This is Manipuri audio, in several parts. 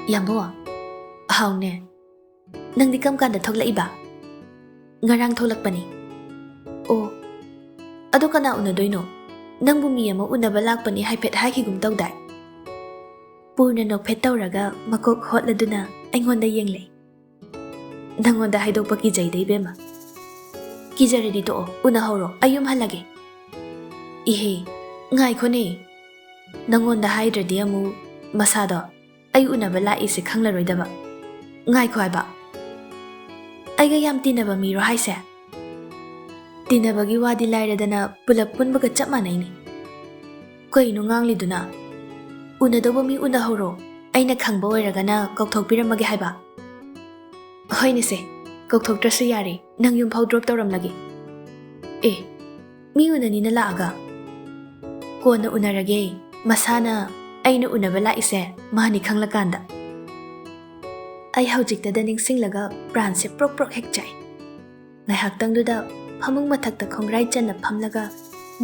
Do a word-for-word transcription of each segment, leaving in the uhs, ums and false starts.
ꯌꯥꯝꯕꯣ, ꯍꯥꯎꯅꯦ, ꯅꯪꯗꯤ ꯀꯔꯝ ꯀꯥꯟꯗ ꯊꯣꯛꯂꯛꯏꯕ? ꯉꯔꯥꯡ ꯊꯣꯛꯂꯛꯄꯅꯤ꯫ ꯑꯣ, ꯑꯗꯣ ꯀꯅꯥ ꯎꯅꯗꯣꯏꯅꯣ? ꯅꯪꯕꯨ ꯃꯤ ꯑꯃ ꯎꯅꯕ ꯂꯥꯛꯄꯅꯤ ꯍꯥꯏꯐꯦꯠ ꯍꯥꯏꯈꯤꯒꯨꯝ ꯇꯧꯗꯥꯏ? ꯄꯨꯔꯅ ꯅꯣꯛꯐꯦꯠ ꯇꯧꯔꯒ ꯃꯀꯣꯛ ꯍꯣꯠꯂꯗꯨꯅ ꯑꯩꯉꯣꯟꯗ ꯌꯦꯡꯂꯛꯏ꯫ ꯅꯪꯉꯣꯟꯗ ꯍꯥꯏꯗꯣꯛꯄ ꯀꯤꯖꯩꯗ, ꯏꯕꯦꯝꯃ꯫ ꯀꯤꯖꯔꯗꯤ ꯇꯣꯛꯑꯣ, ꯎꯅꯍꯧꯔꯣ, ꯑꯩ ꯌꯨꯝ ꯍꯜꯂꯒꯦ꯫ ꯏꯍꯦ, ꯉꯥꯏꯈꯣꯅꯦ꯫ ꯅꯪꯉꯣꯟꯗ ꯍꯥꯏꯗ꯭ꯔꯗꯤ ꯑꯃꯨꯛ ꯃꯁꯥꯗꯣ ꯑꯩ ꯎꯅꯕ ꯂꯥꯛꯏꯁꯦ ꯈꯪꯂꯔꯣꯏꯗꯕ꯫ ꯉꯥꯏꯈꯣ ꯍꯥꯏꯕ꯫ ꯑꯩꯒ ꯌꯥꯝ ꯇꯤꯟꯅꯕ ꯃꯤꯔꯣ ꯍꯥꯏꯁꯦ? ꯇꯤꯟꯅꯕꯒꯤ ꯋꯥꯗꯤ ꯂꯥꯏꯔꯗꯅ ꯄꯨꯂꯞ ꯄꯨꯟꯕꯒ ꯆꯞ ꯃꯥꯟꯅꯩꯅꯤ꯫ ꯀꯩꯅꯣ ꯉꯥꯡꯂꯤꯗꯨꯅ? ꯎꯅꯗꯧꯕ ꯃꯤ ꯎꯅꯍꯧꯔꯣ, ꯑꯩꯅ ꯈꯪꯕ ꯑꯣꯏꯔꯒꯅ ꯀꯧꯊꯣꯛꯄꯤꯔꯝꯃꯒꯦ ꯍꯥꯏꯕ꯫ ꯍꯣꯏꯅꯦꯁꯦ, ꯀꯧꯊꯣꯛꯇ꯭ꯔꯁꯨ ꯌꯥꯔꯦ, ꯅꯪ ꯌꯨꯝꯐꯥꯎ ꯗ꯭ꯔꯣꯞ ꯇꯧꯔꯝꯂꯒꯦ꯫ ꯑꯦ, ꯃꯤ ꯎꯅꯅꯤꯅ ꯂꯥꯛꯑꯒ? ꯀꯣꯟꯅ ꯎꯅꯔꯒꯦ, ꯃꯁꯥꯅ ꯑꯩꯅ ꯎꯅꯕ ꯂꯥꯛꯏꯁꯦ ꯃꯥꯅꯤ ꯈꯪꯂꯀꯥꯟꯗ꯫ ꯑꯩ ꯍꯧꯖꯤꯛꯇꯗ ꯅꯤꯡꯁꯤꯡꯂꯒ ꯄ꯭ꯔꯥꯟꯁꯦ ꯄ꯭ꯔꯣꯛ ꯄ꯭ꯔꯣꯛ ꯍꯦꯛ ꯆꯥꯏ꯫ ꯉꯥꯏꯍꯥꯛꯇꯪꯗꯨꯗ ꯐꯃꯨꯡ ꯃꯊꯛꯇ ꯈꯣꯡꯒ꯭ꯔꯥꯏ ꯆꯟꯅ ꯐꯝꯂꯒ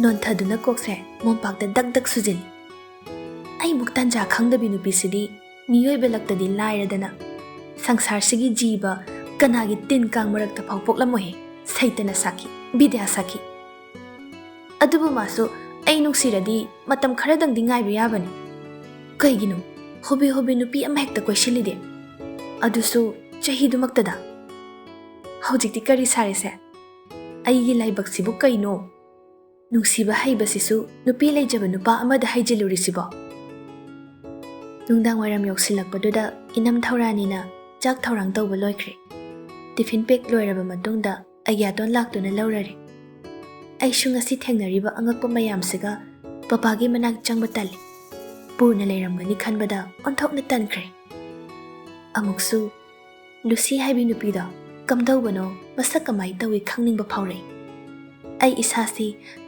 ꯅꯣꯟꯊꯗꯨꯅ ꯀꯣꯛꯁꯦ ꯃꯣꯝꯄꯥꯛꯇ ꯗꯛ ꯗꯛ ꯁꯨꯖꯤꯜꯂꯤ꯫ ꯑꯩꯃꯨꯛ ꯇꯟꯖꯥ ꯈꯪꯗꯕꯤ ꯅꯨꯄꯤꯁꯤꯗꯤ ꯃꯤꯑꯣꯏꯕ ꯂꯛꯇꯗꯤ ꯂꯥꯏꯔꯗꯅ, ꯁꯪꯁꯥꯔꯁꯤꯒꯤ ꯖꯤꯕ ꯀꯅꯥꯒꯤ ꯇꯤꯟ ꯀꯥꯡ ꯃꯔꯛꯇ ꯐꯥꯎ ꯄꯣꯛꯂꯝꯃꯣꯏꯍꯦ꯫ ꯁꯩꯇꯅ ꯁꯥꯈꯤ, ꯕꯤꯗ꯭ꯌꯥ ꯁꯥꯈꯤ꯫ ꯑꯗꯨꯕꯨ ꯃꯥꯁꯨ ꯑꯩ ꯅꯨꯡꯁꯤꯔꯗꯤ ꯃꯇꯝ ꯈꯔꯗꯪꯗꯤ ꯉꯥꯏꯕ ꯌꯥꯕꯅꯤ꯫ ꯀꯩꯒꯤꯅꯣ ꯍꯣꯕꯦ ꯍꯣꯕꯦ ꯅꯨꯄꯤ ꯑꯃ ꯍꯦꯛꯇ ꯀꯣꯏꯁꯤꯜꯂꯤꯗꯤ? ꯑꯗꯨꯁꯨ ꯆꯍꯤꯗꯨꯃꯛꯇꯗ꯫ ꯍꯧꯖꯤꯛꯇꯤ ꯀꯔꯤ ꯁꯥꯔꯤꯁꯦ? ꯑꯩꯒꯤ ꯂꯥꯏꯕꯛꯁꯤꯕꯨ ꯀꯩꯅꯣ? ꯅꯨꯡꯁꯤꯕ ꯍꯩꯕꯁꯤꯁꯨ ꯅꯨꯄꯤ ꯂꯩꯖꯕ ꯅꯨꯄꯥ ꯑꯃꯗ ꯍꯩꯖꯤꯜꯂꯨꯔꯤꯁꯤꯕꯣ? ꯅꯨꯡꯗꯥꯡ ꯋꯥꯏꯔꯝ ꯌꯧꯁꯤꯜꯂꯛꯄꯗꯨꯗ ꯏꯅꯝ ꯊꯧꯔꯥꯅꯤꯅ ꯆꯥꯛ ꯊꯧꯔꯥꯡ ꯇꯧꯕ ꯂꯣꯏꯈ꯭ꯔꯦ꯫ ꯇꯤꯐꯤꯟ ꯄꯦꯛ ꯂꯣꯏꯔꯕ ꯃꯇꯨꯡꯗ ꯑꯒ꯭ꯌꯥꯇꯣꯟ ꯂꯥꯛꯇꯨꯅ ꯂꯧꯔꯔꯦ꯫ ꯑꯩꯁꯨ ꯉꯁꯤ ꯊꯦꯡꯅꯔꯤꯕ ꯑꯉꯛꯄ ꯃꯌꯥꯝꯁꯤꯒ ꯄꯄꯥꯒꯤ ꯃꯅꯥꯛ ꯆꯪꯕ ꯇꯜꯂꯤ꯫ ꯄꯨꯔꯅ ꯂꯩꯔꯝꯒꯅꯤ ꯈꯟꯕꯗ ꯑꯣꯟꯊꯣꯛꯅ ꯇꯟꯈ꯭ꯔꯦ꯫ ꯑꯃꯨꯛꯁꯨ ꯂꯨꯁꯤ ꯍꯥꯏꯕꯤ ꯅꯨꯄꯤꯗꯣ ꯀꯝꯗꯧꯕꯅꯣ, ꯃꯁꯛ ꯀꯃꯥꯏ ꯇꯧꯏ ꯈꯪꯅꯤꯡꯕ ꯐꯥꯎꯔꯛꯏ꯫ ꯑꯩ ꯏꯁꯥꯁꯤ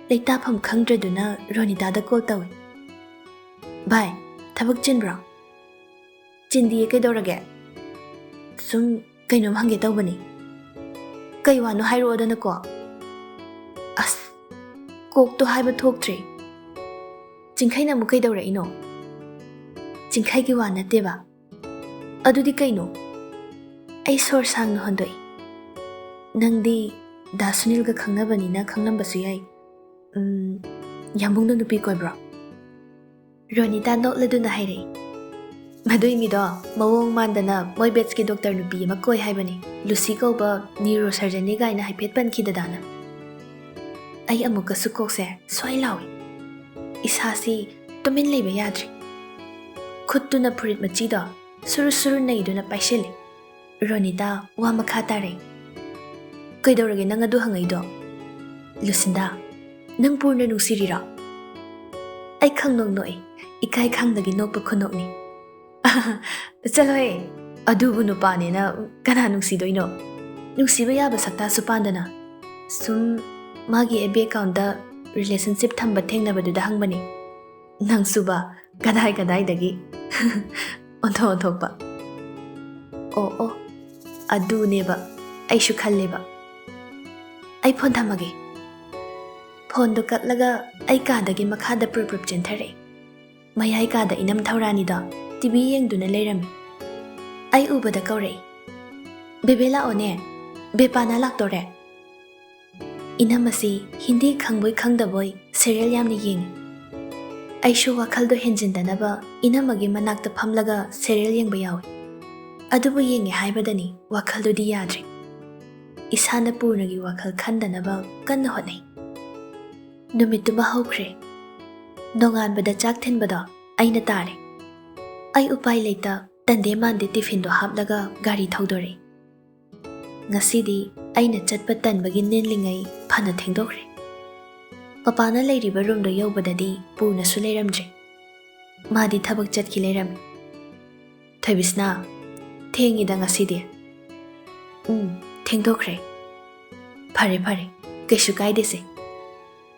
ꯂꯩꯇꯥꯐꯝ ꯈꯪꯗ꯭ꯔꯗꯨꯅ ꯔꯣꯅꯤꯇꯥꯗ ꯀꯣꯜ ꯇꯧꯏ꯫ "ꯚꯥꯏ, ꯊꯕꯛ ꯆꯤꯟꯕ꯭ꯔꯣ?" "ꯆꯤꯟꯗꯤꯌꯦ, ꯀꯩꯗꯧꯔꯒꯦ?" "ꯁꯨꯝ ꯀꯩꯅꯣꯝ ꯍꯪꯒꯦ ꯇꯧꯕꯅꯤ꯫" "ꯀꯩ ꯋꯥꯅꯣ ꯍꯥꯏꯔꯛꯑꯣꯗꯅꯀꯣ꯫" "ꯑꯁ, ꯀꯣꯛꯇꯣ ꯍꯥꯏꯕ ꯊꯣꯛꯇ꯭ꯔꯦ꯫ ꯆꯤꯡꯈꯩꯅ ꯑꯃꯨꯛ ꯀꯩꯗꯧꯔꯛꯏꯅꯣ?" "ꯆꯤꯡꯈꯩꯒꯤ ꯋꯥ ꯅꯠꯇꯦꯕ, ꯑꯗꯨꯗꯤ ꯀꯩꯅꯣ? ꯑꯩ ꯁꯣꯔ ꯁꯥꯡꯅ ꯍꯣꯟꯗꯣꯛꯏ꯫ "ꯅꯪꯗꯤ ꯗꯥ ꯁꯨꯅꯤꯜꯒ ꯈꯪꯅꯕꯅꯤꯅ ꯈꯪꯂꯝꯕꯁꯨ ꯌꯥꯏ꯫ ꯎꯝ, ꯌꯥꯝꯕꯨꯡꯗꯣ ꯅꯨꯄꯤ ꯀꯣꯏꯕ꯭ꯔꯣ?" ꯔꯣꯅꯤꯇꯥ ꯅꯣꯛꯂꯗꯨꯅ ꯍꯥꯏꯔꯛꯏ꯫ "ꯃꯗꯨꯏ ꯃꯤꯗꯣ ꯃꯑꯣꯡ ꯃꯥꯟꯗꯅ ꯃꯣꯏ batchꯀꯤ doctor ꯅꯨꯄꯤ ꯑꯃ ꯀꯣꯏ ꯍꯥꯏꯕꯅꯤ, ꯂꯨꯁꯤ ꯀꯧꯕ neurosurgeonꯅꯤ ꯀꯥꯏꯅ ꯍꯥꯏꯐꯦꯠ ꯄꯟꯈꯤꯗꯗꯥꯅ?" ꯑꯩ ꯑꯃꯨꯛꯀꯁꯨ ꯀꯣꯛꯁꯦ ꯁ꯭ꯋꯥꯏ ꯂꯥꯎꯏ꯫ ꯏꯁꯥꯁꯤ ꯇꯨꯃꯤꯟ ꯂꯩꯕ ꯌꯥꯗ꯭ꯔꯤ꯫ ꯈꯨꯠꯇꯨꯅ ꯐꯨꯔꯤꯠ ꯃꯆꯤꯗꯣ ꯁꯨꯔꯨ ꯁꯨꯔꯨ ꯅꯩꯗꯨꯅ ꯄꯥꯏꯁꯤꯜꯂꯤ꯫ ꯔꯣꯅꯤꯇꯥ ꯋꯥ ꯃꯈꯥ ꯇꯥꯔꯦ꯫ "ꯀꯩꯗꯧꯔꯒꯦ ꯅꯪ ꯑꯗꯨ ꯍꯪꯉꯛꯏꯗꯣ? ꯂꯨꯁꯤꯟꯗꯥ, ꯅꯪ ꯄꯨꯔꯅ ꯅꯨꯡꯁꯤꯔꯤꯔꯣ?" ꯑꯩ ꯈꯪꯅꯣꯛ ꯅꯣꯛꯏ꯫ ꯏꯀꯥꯏ ꯈꯪꯗꯒꯤ ꯅꯣꯛꯄ ꯈꯨꯅꯣꯛꯅꯤ꯫ "ꯆꯠꯂꯣꯍꯦ, ꯑꯗꯨꯕꯨ ꯅꯨꯄꯥꯅꯦꯅ ꯀꯅꯥ ꯅꯨꯡꯁꯤꯗꯣꯏꯅꯣ? ꯅꯨꯡꯁꯤꯕ ꯌꯥꯕ ꯁꯛꯇꯥꯁꯨ ꯄꯥꯟꯗꯅ꯫ ꯁꯨꯝ ꯃꯥꯒꯤ FB accountꯇ relationship ꯊꯝꯕ ꯊꯦꯡꯅꯕꯗꯨꯗ ꯍꯪꯕꯅꯤ꯫ ꯅꯪꯁꯨꯕ ꯀꯗꯥꯏ ꯀꯗꯥꯏꯗꯒꯤ?" ꯑꯣꯟꯊꯣꯛ ꯑꯣꯟꯊꯣꯛꯄ꯫ "ꯑꯣ ꯑꯣ, ꯑꯗꯨꯅꯦꯕ ꯑꯩꯁꯨ ꯈꯜꯂꯦꯕ꯫ ꯑꯩ phone ꯊꯝꯃꯒꯦ꯫" Phoneꯗꯣ ꯀꯛꯂꯒ ꯑꯩ ꯀꯥꯗꯒꯤ ꯃꯈꯥꯗ ꯄ꯭ꯔꯨꯞ ꯄ꯭ꯔꯨꯞ ꯆꯦꯟꯊꯔꯛꯏ꯫ ꯃꯌꯥꯏ ꯀꯥꯗ ꯏꯅꯝ ꯊꯧꯔꯥꯅꯤꯗꯣ TV ꯌꯦꯡꯗꯨꯅ ꯂꯩꯔꯝꯃꯤ꯫ ꯑꯩ ꯎꯕꯗ ꯀꯧꯔꯛꯏ, "ꯕꯦꯕꯦ ꯂꯥꯛꯑꯣꯅꯦ, ꯕꯦꯄꯥꯅ ꯂꯥꯛꯇꯣꯔꯦ꯫" ꯏꯅꯝ ꯑꯁꯤ ꯍꯤꯟꯗꯤ ꯈꯪꯕꯣꯏ ꯈꯪꯗꯕꯣꯏ serial ꯌꯥꯝꯅ ꯌꯦꯡꯉꯤ꯫ ꯑꯩꯁꯨ ꯋꯥꯈꯜꯗꯣ ꯍꯦꯟꯖꯤꯟꯗꯅꯕ ꯏꯅꯝꯃꯒꯤ ꯃꯅꯥꯛꯇ ꯐꯝꯂꯒ serial ꯌꯦꯡꯕ ꯌꯥꯎꯏ꯫ ꯑꯗꯨꯕꯨ ꯌꯦꯡꯉꯦ ꯍꯥꯏꯕꯗꯅꯤ ꯋꯥꯈꯜꯗꯨꯗꯤ ꯌꯥꯗ꯭ꯔꯤ꯫ ꯏꯁꯥꯅ ꯄꯨꯔꯅꯒꯤ ꯋꯥꯈꯜ ꯈꯟꯗꯅꯕ ꯀꯟꯅ ꯍꯣꯠꯅꯩ꯫ ꯅꯨꯃꯤꯠꯇꯨꯃ ꯍꯧꯈ꯭ꯔꯦ꯫ ꯅꯣꯡꯉꯥꯟꯕꯗ ꯆꯥꯛ ꯊꯤꯟꯕꯗꯣ ꯑꯩꯅ ꯇꯥꯔꯦ꯫ ꯑꯩ ꯎꯄꯥꯏ ꯂꯩꯇ ꯇꯟꯗꯦ ꯃꯥꯟꯗꯦ tiffinꯗꯣ ꯍꯥꯞꯂꯒ ꯒꯥꯔꯤ ꯊꯧꯗꯣꯔꯛꯏ꯫ ꯉꯁꯤꯗꯤ ꯑꯩꯅ ꯆꯠꯄ ꯇꯟꯕꯒꯤ ꯅꯤꯜꯂꯤꯉꯩ ꯐꯅ ꯊꯦꯡꯗꯣꯛꯈ꯭ꯔꯦ꯫ ꯄꯄꯥꯅ ꯂꯩꯔꯤꯕ roomꯗꯣ ꯌꯧꯕꯗꯗꯤ ꯄꯨꯅꯁꯨ ꯂꯩꯔꯝꯗ꯭ꯔꯦ꯫ ꯃꯥꯗꯤ ꯊꯕꯛ ꯆꯠꯈꯤ ꯂꯩꯔꯝꯃꯤ꯫ "ꯊꯣꯏꯕꯤꯁꯅꯥ, ꯊꯦꯡꯉꯤꯗ ꯉꯁꯤꯗꯤ꯫" "ꯎꯝ, ꯊꯦꯡꯗꯣꯛꯈ꯭ꯔꯦ꯫" "ꯐꯔꯦ ꯐꯔꯦ, ꯀꯩꯁꯨ ꯀꯥꯏꯗꯦꯁꯦ꯫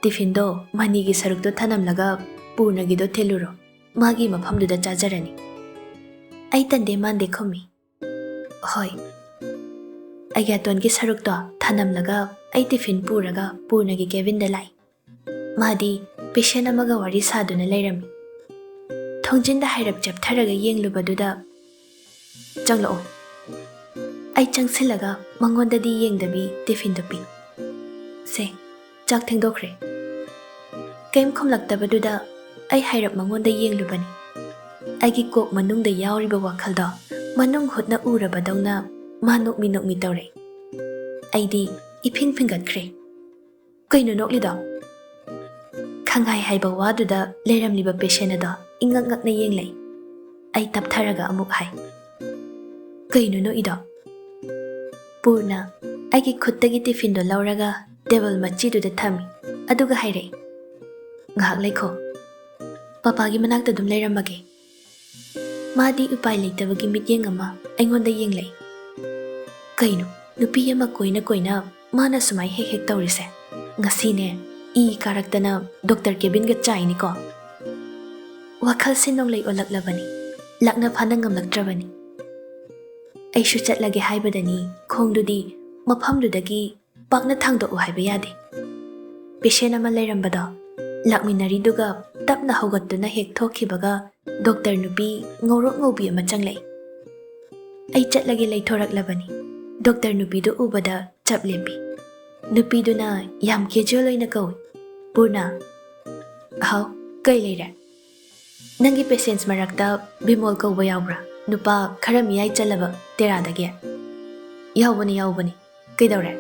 Tiffinꯗꯣ ꯃꯅꯤꯒꯤ ꯁꯔꯨꯛꯇꯣ ꯊꯅꯝꯂꯒ ꯄꯨꯔꯅꯒꯤꯗꯣ ꯊꯤꯜꯂꯨꯔꯣ, ꯃꯥꯒꯤ ꯃꯐꯝꯗꯨꯗ ꯆꯥꯖꯔꯅꯤ꯫" ꯑꯩ ꯇꯟꯗꯦ ꯃꯥꯟꯗꯦ ꯈꯨꯝꯃꯤ꯫ "ꯍꯣꯏ꯫" ꯑꯒ꯭ꯌꯥꯇꯣꯟꯒꯤ ꯁꯔꯨꯛꯇꯣ ꯊꯅꯝꯂꯒ ꯑꯩ tiffin ꯄꯨꯔꯒ ꯄꯨꯔꯅꯒꯤ cabinꯗ ꯂꯥꯛꯏ꯫ ꯃꯥꯗꯤ patient ꯑꯃꯒ ꯋꯥꯔꯤ ꯁꯥꯗꯨꯅ ꯂꯩꯔꯝꯃꯤ꯫ ꯊꯣꯡꯖꯤꯟꯗ ꯍꯥꯏꯔꯞ ꯆꯦꯞꯊꯔꯒ ꯌꯦꯡꯂꯨꯕꯗꯨꯗ ꯆꯪꯂꯛꯑꯣ꯫ ꯑꯩ ꯆꯪꯁꯤꯜꯂꯒ ꯃꯉꯣꯟꯗꯗꯤ ꯌꯦꯡꯗꯕꯤ ꯇꯤꯐꯤꯟꯗꯨ ꯄꯤ꯫ "ꯁꯦ, ꯆꯥꯛ ꯊꯦꯡꯗꯣꯛꯈ꯭ꯔꯦ꯫" ꯀꯩꯝ ꯈꯨꯝꯂꯛꯇꯕꯗꯨꯗ ꯑꯩ ꯍꯥꯏꯔꯞ ꯃꯉꯣꯟꯗ ꯌꯦꯡꯂꯨꯕꯅꯤ꯫ ꯑꯩꯒꯤ ꯀꯣꯛ ꯃꯅꯨꯡꯗ ꯌꯥꯎꯔꯤꯕ ꯋꯥꯈꯜꯗꯣ ꯃꯅꯨꯡ ꯍꯨꯠꯅ ꯎꯔꯕꯗꯧꯅ ꯃꯥ ꯅꯣꯛꯃꯤ ꯅꯣꯛꯃꯤ ꯇꯧꯔꯦ꯫ ꯑꯩꯗꯤ ꯏꯐꯤꯡ ꯐꯤꯡꯒꯠꯈ꯭ꯔꯦ꯫ "ꯀꯩꯅꯣ ꯅꯣꯛꯂꯤꯗꯣ?" ꯈꯪꯍꯥꯏ ꯍꯥꯏꯕ ꯋꯥꯗꯨꯗ ꯂꯩꯔꯝꯂꯤꯕ ꯄꯦꯁꯦꯟ ꯑꯗꯣ ꯏꯉꯛ ꯉꯛꯅ ꯌꯦꯡꯂꯩ꯫ ꯑꯩ ꯇꯞꯊꯔꯒ ꯑꯃꯨꯛ ꯍꯥꯏ, "ꯀꯩꯅꯣ ꯅꯣꯛꯏꯗꯣ?" ꯄꯨꯔꯅ ꯑꯩꯒꯤ ꯈꯨꯠꯇꯒꯤ ꯇꯤꯐꯤꯟꯗꯣ ꯂꯧꯔꯒ ꯇꯦꯕꯜ ꯃꯆꯤꯗꯨꯗ ꯊꯝꯃꯤ, ꯑꯗꯨꯒ ꯍꯥꯏꯔꯛꯏ, "ꯉꯥꯏꯍꯥꯛ ꯂꯩꯈꯣ, ꯄꯄꯥꯒꯤ ꯃꯅꯥꯛꯇ ꯑꯗꯨꯝ ꯂꯩꯔꯝꯃꯒꯦ꯫" ꯃꯥꯗꯤ ꯎꯄꯥꯏ ꯂꯩꯇꯕꯒꯤ ꯃꯤꯠꯌꯦꯡ ꯑꯃ ꯑꯩꯉꯣꯟꯗ ꯌꯦꯡꯂꯛꯏ꯫ ꯀꯩꯅꯣ, ꯅꯨꯄꯤ ꯑꯃ ꯀꯣꯏꯅ ꯀꯣꯏꯅ ꯃꯥꯅ ꯁꯨꯃꯥꯏ ꯍꯦꯛ ꯍꯦꯛ ꯇꯧꯔꯤꯁꯦ? ꯉꯁꯤꯅꯦ, ꯏ ꯀꯥꯔꯛꯇꯅ ꯗꯣꯛꯇꯔ ꯀꯦꯕꯤꯟꯒ ꯆꯥꯏꯅꯤꯀꯣ꯫ ꯋꯥꯈꯜꯁꯦ ꯅꯣꯡꯂꯩ ꯑꯣꯜꯂꯛꯂꯕꯅꯤ, ꯂꯥꯛꯅ ꯐꯥꯅ ꯉꯝꯂꯛꯇ꯭ꯔꯕꯅꯤ꯫ ꯑꯩꯁꯨ ꯆꯠꯂꯒꯦ ꯍꯥꯏꯕꯗꯅꯤ, ꯈꯣꯡꯗꯨꯗꯤ ꯃꯐꯝꯗꯨꯗꯒꯤ ꯄꯥꯛꯅ ꯊꯥꯡꯗꯣꯛꯎ ꯍꯥꯏꯕ ꯌꯥꯗꯦ꯫ ꯄꯦꯁꯦꯟ ꯑꯃ ꯂꯩꯔꯝꯕꯗꯣ, ꯂꯥꯛꯃꯤꯟꯅꯔꯤꯗꯨꯒ ꯇꯞꯅ ꯍꯧꯒꯠꯇꯨꯅ ꯍꯦꯛ ꯊꯣꯛꯈꯤꯕꯒ, ꯗꯣꯛꯇꯔ ꯅꯨꯄꯤ ꯉꯧꯔꯣꯛ ꯉꯧꯕꯤ ꯑꯃ ꯆꯪꯂꯛꯏ꯫ ꯑꯩ ꯆꯠꯂꯒꯦ ꯂꯩꯊꯣꯔꯛꯂꯕꯅꯤ꯫ ꯗꯣꯛꯇꯔ ꯅꯨꯄꯤꯗꯨ ꯎꯕꯗ ꯆꯞ ꯂꯦꯞꯄꯤ꯫ ꯅꯨꯄꯤꯗꯨꯅ ꯌꯥꯝ ꯀꯦꯖꯨꯑꯦꯜ ꯑꯣꯏꯅ ꯀꯧꯏ, "ꯄꯨꯔꯅ꯫" "ꯍꯥꯎ, ꯀꯩ ꯂꯩꯔꯦ?" "ꯅꯪꯒꯤ ꯄꯦꯁꯦꯟꯁ ꯃꯔꯛꯇ ꯕꯤꯃꯣꯜ ꯀꯧꯕ ꯌꯥꯎꯕ꯭ꯔꯥ? ꯅꯨꯄꯥ ꯈꯔ ꯃꯤꯌꯥꯏ ꯆꯜꯂꯕ ꯇꯦꯔꯥꯗꯒꯤ?" "ꯌꯥꯎꯕꯅꯤ, ꯌꯥꯎꯕꯅꯤ꯫ ꯀꯩꯗꯧꯔꯦ?"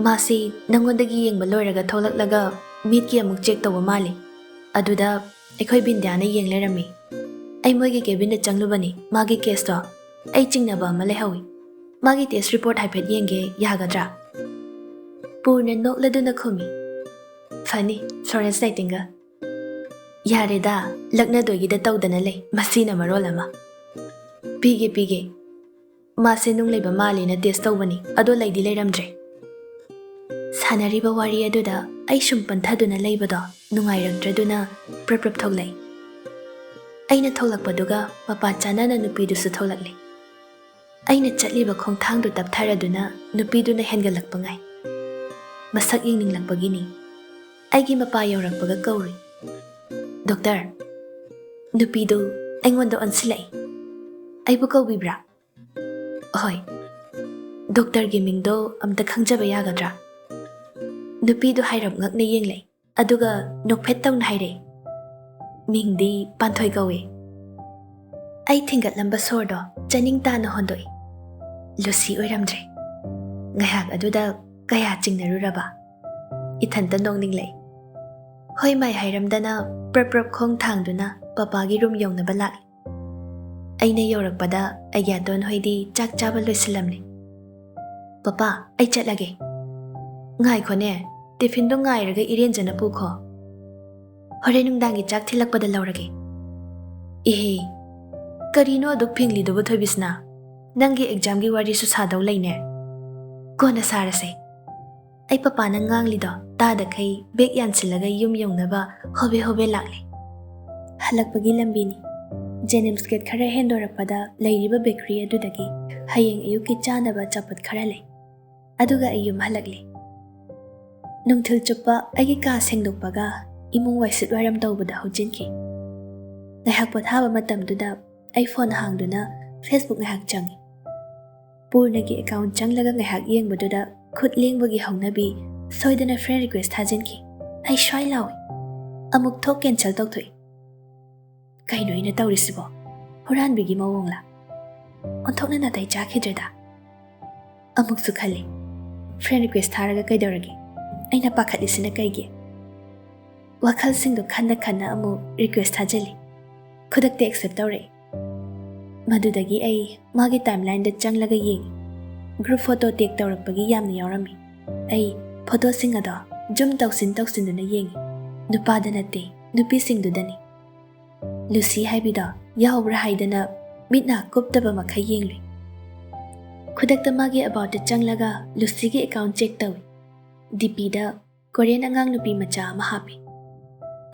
"ꯃꯥꯁꯤ ꯅꯪꯉꯣꯟꯗꯒꯤ ꯌꯦꯡꯕ ꯂꯣꯏꯔꯒ ꯊꯣꯛꯂꯛꯂꯒ ꯃꯤꯠꯀꯤ ꯑꯃꯨꯛ ꯆꯦꯛ ꯇꯧꯕ ꯃꯥꯜꯂꯤ꯫ ꯑꯗꯨꯗ ꯑꯩꯈꯣꯏ ꯕꯤꯟꯗ꯭ꯌꯥꯅ ꯌꯦꯡ ꯂꯩꯔꯝꯃꯤ꯫ ꯑꯩ ꯃꯣꯏꯒꯤ ꯀꯦꯕꯤꯟꯗ ꯆꯪꯂꯨꯕꯅꯤ, ꯃꯥꯒꯤ ꯀꯦꯁꯇꯣ꯫ ꯑꯩ ꯆꯤꯡꯅꯕ ꯑꯃ ꯂꯩꯍꯧꯏ꯫ ꯃꯥꯒꯤ ꯇꯦꯁ ꯔꯤꯄꯣꯔꯠ ꯍꯥꯏꯐꯦꯠ ꯌꯦꯡꯒꯦ, ꯌꯥꯒꯗ꯭ꯔꯥ?" ꯄꯨꯔꯅ ꯅꯣꯛꯂꯗꯨꯅ ꯈꯨꯝꯃꯤ, "ꯐꯅꯤ, ꯐ꯭ꯂꯣꯔꯦꯟꯁ ꯅꯥꯏꯇꯤꯡꯒꯦꯜ꯫" "ꯌꯥꯔꯦꯗ, ꯂꯛꯅꯗꯣꯏꯒꯤꯗ ꯇꯧꯗꯅ ꯂꯩ, ꯃꯁꯤꯅ ꯃꯔꯣꯜ ꯑꯃ꯫" "ꯄꯤꯒꯦ, ꯄꯤꯒꯦ꯫ ꯃꯥꯁꯦ ꯅꯨꯡ ꯂꯩꯕ ꯃꯥꯜꯂꯦꯅ ꯇꯦꯁ ꯇꯧꯕꯅꯤ, ꯑꯗꯣ ꯂꯩꯗꯤ ꯂꯩꯔꯝꯗ꯭ꯔꯦ꯫" ꯁꯥꯟꯅꯔꯤꯕ ꯋꯥꯔꯤ ꯑꯗꯨꯗ ꯑꯩ ꯁꯨꯝ ꯄꯟꯊꯗꯨꯅ ꯂꯩꯕꯗꯣ ꯅꯨꯡꯉꯥꯏꯔꯛꯇ꯭ꯔꯗꯨꯅ ꯄ꯭ꯔꯞ ꯄ꯭ꯔꯞ ꯊꯣꯛꯂꯛꯏ꯫ ꯑꯩꯅ ꯊꯣꯛꯂꯛꯄꯗꯨꯒ ꯃꯄꯥ ꯆꯥꯅꯅ ꯅꯨꯄꯤꯗꯨꯁꯨ ꯊꯣꯛꯂꯛꯂꯦ꯫ ꯑꯩꯅ ꯆꯠꯂꯤꯕ ꯈꯣꯡꯊꯥꯡꯗꯨ ꯇꯞꯊꯔꯗꯨꯅ ꯅꯨꯄꯤꯗꯨꯅ ꯍꯦꯟꯒꯠꯂꯛꯄ ꯉꯥꯏ꯫ ꯃꯁꯛ ꯌꯦꯡꯅꯤꯡꯂꯛꯄꯒꯤꯅꯤ꯫ ꯑꯩꯒꯤ ꯃꯄꯥ ꯌꯧꯔꯛꯄꯒ ꯀꯧꯔꯨꯏ, "ꯗꯣꯛꯇꯔ!" ꯅꯨꯄꯤꯗꯨ ꯑꯩꯉꯣꯟꯗ ꯑꯣꯟꯁꯤꯜꯂꯛꯏ꯫ ꯑꯩꯕꯨ ꯀꯧꯕꯤꯕ꯭ꯔꯥ? ꯍꯣꯏ꯫ ꯗꯣꯛꯇꯔꯒꯤ ꯃꯤꯡꯗꯣ ꯑꯝꯇ ꯈꯪꯖꯕ ꯌꯥꯒꯗ꯭ꯔꯥ? ꯅꯨꯄꯤꯗꯣ ꯍꯥꯏꯔꯞ ꯉꯛꯅ ꯌꯦꯡꯂꯛꯏ, ꯑꯗꯨꯒ ꯅꯣꯛꯐꯦꯠ ꯇꯧꯅ ꯍꯥꯏꯔꯛꯏ, "ꯃꯤꯡꯗꯤ ꯄꯥꯟꯊꯣꯏ ꯀꯧꯏ꯫" ꯑꯩ ꯊꯤꯡꯒꯠꯂꯝꯕ ꯁꯣꯔꯗꯣ ꯆꯥꯅꯤꯡ ꯇꯥꯅ ꯍꯣꯟꯗꯣꯛꯏ꯫ ꯂꯨꯁꯤ ꯑꯣꯏꯔꯝꯗ꯭ꯔꯦ꯫ ꯉꯥꯏꯍꯥꯛ ꯑꯗꯨꯗ ꯀꯌꯥ ꯆꯤꯡꯅꯔꯨꯔꯕ? ꯏꯊꯟꯇ ꯅꯣꯛꯅꯤꯡꯂꯛꯏ꯫ ꯍꯣꯏ ꯃꯥꯏ ꯍꯥꯏꯔꯝꯗꯅ ꯄ꯭ꯔꯞ ꯄ꯭ꯔꯞ ꯈꯣꯡ ꯊꯥꯡꯗꯨꯅ ꯄꯄꯥꯒꯤ ꯔꯨꯝ ꯌꯧꯅꯕ ꯂꯥꯛꯏ꯫ ꯑꯩꯅ ꯌꯧꯔꯛꯄꯗ ꯑꯩꯒꯤ ꯑꯇꯣꯟ ꯍꯣꯏꯗꯤ ꯆꯥꯛ ꯆꯥꯕ ꯂꯣꯏꯁꯤꯜꯂꯝꯂꯦ꯫ "ꯄꯄꯥ, ꯑꯩ ꯆꯠꯂꯒꯦ꯫" "ꯉꯥꯏꯈꯣꯅꯦ, ꯇꯤꯐꯤꯟꯗꯣ ꯉꯥꯏꯔꯒ ꯏꯔꯦꯟꯖꯅ ꯄꯨꯈꯣ꯫" "ꯍꯣꯔꯦꯟ ꯅꯨꯡꯗꯥꯡꯒꯤ ꯆꯥꯛ ꯊꯤꯜꯂꯛꯄꯗ ꯂꯧꯔꯒꯦ꯫" "ꯏꯍꯦ, ꯀꯔꯤꯅꯣ ꯑꯗꯨꯛ ꯐꯤꯡꯂꯤꯗꯨꯕꯨ ꯊꯣꯏꯕꯤꯁꯅꯥ? ꯅꯪꯒꯤ ꯑꯦꯛꯖꯥꯝꯒꯤ ꯋꯥꯔꯤꯁꯨ ꯁꯥꯗꯧ ꯂꯩꯅꯦ꯫ ꯀꯣꯟꯅ ꯁꯥꯔꯁꯦ꯫" ꯑꯩ ꯄꯄꯥꯅ ꯉꯥꯡꯂꯤꯗꯣ ꯇꯥꯗꯈꯩ ꯕꯦꯒ ꯌꯥꯟꯁꯤꯜꯂꯒ ꯌꯨꯝ ꯌꯧꯅꯕ ꯍꯣꯕꯦ ꯍꯣꯕꯦ ꯂꯥꯛꯂꯦ꯫ ꯍꯜꯂꯛꯄꯒꯤ ꯂꯝꯕꯤꯅꯤ꯫ ꯖꯦꯅꯤꯝꯁ ꯒꯦꯠ ꯈꯔ ꯍꯦꯟꯗꯣꯔꯛꯄꯗ ꯂꯩꯔꯤꯕ ꯕꯦꯀꯔꯤ ꯑꯗꯨꯗꯒꯤ ꯍꯌꯦꯡ ꯑꯌꯨꯛꯀꯤ ꯆꯥꯅꯕ ꯑꯆꯥꯄꯣꯠ ꯈꯔ ꯂꯩ꯫ ꯑꯗꯨꯒ ꯑꯩ ꯌꯨꯝ ꯍꯜꯂꯛꯂꯦ꯫ ꯅꯨꯡꯊꯤꯜ ꯆꯨꯞꯄ ꯑꯩꯒꯤ ꯀꯥ ꯁꯦꯡꯗꯣꯛꯄꯒ ꯏꯃꯨꯡ ꯋꯥꯏꯁꯤꯠ ꯋꯥꯏꯔꯝ ꯇꯧꯕꯗ ꯍꯧꯖꯤꯟꯈꯤ꯫ ꯉꯥꯏꯍꯥꯛ ꯄꯣꯊꯥꯕ ꯃꯇꯝꯗꯨꯗ ꯑꯩ ꯐꯣꯟ ꯍꯥꯡꯗꯨꯅ Facebook ꯉꯥꯏꯍꯥꯛ ꯆꯪꯉꯤ꯫ ꯄꯨꯔꯅꯒꯤ ꯑꯦꯀꯥꯎꯟ ꯆꯪꯂꯒ ꯉꯥꯏꯍꯥꯛ ꯌꯦꯡꯕꯗꯨꯗ ꯈꯨꯠ ꯂꯦꯡꯕꯒꯤ ꯍꯧꯅꯕꯤ ꯁꯣꯏꯗꯅ ꯐ꯭ꯔꯦꯟ ꯔꯤꯀ꯭ꯋꯦꯁ ꯊꯥꯖꯤꯟꯈꯤ꯫ ꯑꯩ ꯁ꯭ꯋꯥꯏ ꯂꯥꯎꯏ꯫ ꯑꯃꯨꯛ ꯊꯣꯛ ꯀꯦꯟꯁꯦꯜ ꯇꯧꯊꯣꯛꯏ꯫ ꯀꯩꯅꯣ ꯑꯩꯅ ꯇꯧꯔꯤꯁꯤꯕꯣ? ꯍꯨꯔꯥꯟꯕꯤꯒꯤ ꯃꯑꯣꯡꯂ? ꯑꯣꯟꯊꯣꯛꯅ ꯅꯥꯇꯩ ꯆꯥꯈꯤꯗ꯭ꯔꯦꯗ꯫ ꯑꯃꯨꯛꯁꯨ ꯈꯜꯂꯤ, ꯐ꯭ꯔꯦꯟ ꯔꯤꯀ꯭ꯋꯦꯁ ꯊꯥꯔꯒ ꯀꯩꯗꯧꯔꯒꯦ? ꯑꯩꯅ ꯄꯥꯈꯠꯂꯤꯁꯤꯅ ꯀꯩꯒꯤ? ꯋꯥꯈꯜꯁꯤꯡꯗꯣ ꯈꯟꯅ ꯈꯟꯅ ꯑꯃꯨꯛ ꯔꯤꯀ꯭ꯋꯦꯁ ꯊꯥꯖꯤꯜꯂꯤ꯫ ꯈꯨꯗꯛꯇ ꯑꯦꯛꯁꯦꯞ ꯇꯧꯔꯛꯏ꯫ ꯃꯗꯨꯗꯒꯤ ꯑꯩ ꯃꯥꯒꯤ ꯇꯥꯏꯝꯂꯥꯏꯟꯗ ꯆꯪꯂꯒ ꯌꯦꯡꯉꯤ꯫ ꯒ꯭ꯔꯨꯞ ꯐꯣꯇꯣ ꯇꯦꯒ ꯇꯧꯔꯛꯄꯒꯤ ꯌꯥꯝꯅ ꯌꯥꯎꯔꯝꯃꯤ꯫ ꯑꯩ ꯐꯣꯇꯣꯁꯤꯡ ꯑꯗꯣ ꯖꯨꯝ ꯇꯧꯁꯤꯟ ꯇꯧꯁꯤꯟꯗꯨꯅ ꯌꯦꯡꯉꯤ꯫ ꯅꯨꯄꯥꯗ ꯅꯠꯇꯦ, ꯅꯨꯄꯤꯁꯤꯡꯗꯨꯗꯅꯤ꯫ ꯂꯨꯁꯤ ꯍꯥꯏꯕꯤꯗꯣ ꯌꯥꯎꯕ꯭ꯔꯥ ꯍꯥꯏꯗꯅ ꯃꯤꯠ ꯅꯥ ꯀꯨꯞꯇꯕ ꯃꯈꯩ ꯌꯦꯡꯂꯨꯏ꯫ ꯈꯨꯗꯛꯇ ꯃꯥꯒꯤ ꯑꯕꯥꯎꯠꯇ ꯆꯪꯂꯒ ꯂꯨꯁꯤꯒꯤ ꯑꯦꯀꯥꯎꯟ ꯆꯦꯛ ꯇꯧꯏ꯫ ꯗꯤꯄꯤꯗ ꯀꯣꯔꯤꯌꯟ ꯑꯉꯥꯡ ꯅꯨꯄꯤ ꯃꯆꯥ ꯑꯃ ꯍꯥꯞꯄꯤ꯫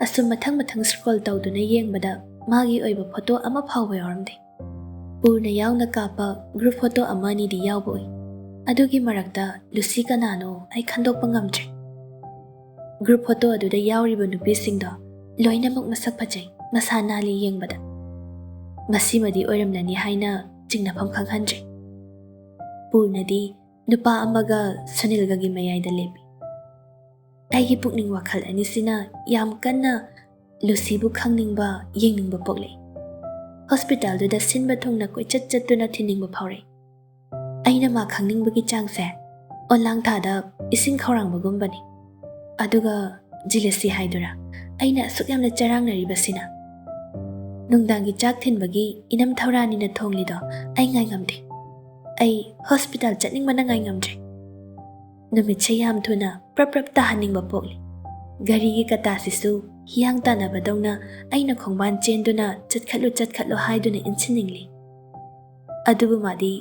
ꯑꯁꯨꯝ ꯃꯊꯪ ꯃꯊꯪ ꯁ꯭ꯀ꯭ꯔꯣꯜ ꯇꯧꯗꯨꯅ ꯌꯦꯡꯕꯗ ꯃꯥꯒꯤ ꯑꯣꯏꯕ ꯐꯣꯇꯣ ꯑꯃ ꯐꯥꯎꯕ ꯌꯥꯎꯔꯝꯗꯦ꯫ ꯄꯨꯔꯅ ꯌꯥꯎꯅ ꯀꯥꯞꯄ ꯒ꯭ꯔꯨꯞ ꯐꯣꯇꯣ ꯑꯃ ꯑꯅꯤꯗꯤ ꯌꯥꯎꯕ ꯎꯏ꯫ ꯑꯗꯨꯒꯤ ꯃꯔꯛꯇ ꯂꯨꯁꯤ ꯀꯅꯥꯅꯣ ꯑꯩ ꯈꯟꯗꯣꯛꯄ ꯉꯝꯗ꯭ꯔꯦ꯫ ꯒ꯭ꯔꯨꯞ ꯐꯣꯇꯣ ꯑꯗꯨꯗ ꯌꯥꯎꯔꯤꯕ ꯅꯨꯄꯤꯁꯤꯡꯗꯣ ꯂꯣꯏꯅꯃꯛ ꯃꯁꯛ ꯐꯖꯩ, ꯃꯁꯥ ꯅꯥꯜꯂꯤ ꯌꯦꯡꯕꯗ꯫ ꯃꯁꯤꯃꯗꯤ ꯑꯣꯏꯔꯝꯂꯅꯤ ꯍꯥꯏꯅ ꯆꯤꯡꯅꯐꯝ ꯈꯪꯍꯟꯗ꯭ꯔꯦ꯫ ꯄꯨꯔꯅꯗꯤ ꯅꯨꯄꯥ ꯑꯃꯒ ꯁꯨꯅꯤꯜꯒꯒꯤ ꯃꯌꯥꯏꯗ ꯂꯦꯞꯄꯤ꯫ ꯑꯩꯒꯤ ꯄꯨꯛꯅꯤꯡ ꯋꯥꯈꯜ ꯑꯅꯤꯁꯤꯅ ꯌꯥꯝ ꯀꯟꯅ ꯂꯨꯁꯤꯕꯨ ꯈꯪꯅꯤꯡꯕ, ꯌꯦꯡꯅꯤꯡꯕ ꯄꯣꯛꯂꯛꯏ꯫ ꯍꯣꯁꯄꯤꯇꯥꯜꯗꯨꯗ ꯁꯤꯟꯕ ꯊꯨꯡꯅ ꯀꯣꯏꯆꯠ ꯆꯠꯇꯨꯅ ꯊꯤꯟꯅꯤꯡꯕ ꯐꯥꯎꯔꯛꯏ꯫ ꯑꯩꯅ ꯃꯥ ꯈꯪꯅꯤꯡꯕꯒꯤ ꯆꯥꯡꯁꯦ ꯑꯣꯟꯂꯥꯡ ꯊꯥꯗ ꯏꯁꯤꯡ ꯈꯧꯔꯥꯡꯕꯒꯨꯝꯕꯅꯤ꯫ ꯑꯗꯨꯒ ꯖꯤꯂꯁꯤ ꯍꯥꯏꯗꯨꯔꯥ, ꯑꯩꯅ ꯑꯁꯨꯛ ꯌꯥꯝꯅ ꯆꯔꯥꯡꯅꯔꯤꯕꯁꯤꯅ? ꯅꯨꯡꯗꯥꯡꯒꯤ ꯆꯥꯛ ꯊꯤꯟꯕꯒꯤ ꯏꯅꯝ ꯊꯧꯔꯥꯅꯤꯅ ꯊꯣꯡꯂꯤꯗꯣ ꯑꯩ ꯉꯥꯏ ꯉꯝꯗꯦ꯫ ꯑꯩ ꯍꯣꯁꯄꯤꯇꯥꯜ ꯆꯠꯅꯤꯡꯕꯅ ꯉꯥꯏ ꯉꯝꯗ꯭ꯔꯦ꯫ ꯅꯨꯃꯤꯠꯁꯦ ꯌꯥꯝ ꯊꯨꯅ ꯄ꯭ꯔꯞ ꯄ꯭ꯔꯞ ꯇꯥꯍꯟꯅꯤꯡꯕ ꯄꯣꯛꯂꯤ꯫ ꯘꯔꯤꯒꯤ ꯀꯇꯥꯁꯤꯁꯨ ꯍꯤꯌꯥꯡ ꯇꯥꯟꯅꯕꯗꯧꯅ ꯑꯩꯅ ꯈꯣꯡꯕꯥꯟ ꯆꯦꯟꯗꯨꯅ ꯆꯠꯈꯠꯂꯨ ꯆꯠꯈꯠꯂꯨ ꯍꯥꯏꯗꯨꯅ ꯏꯟꯁꯤꯟꯅꯤꯡꯂꯤ꯫ ꯑꯗꯨꯕꯨ ꯃꯥꯗꯤ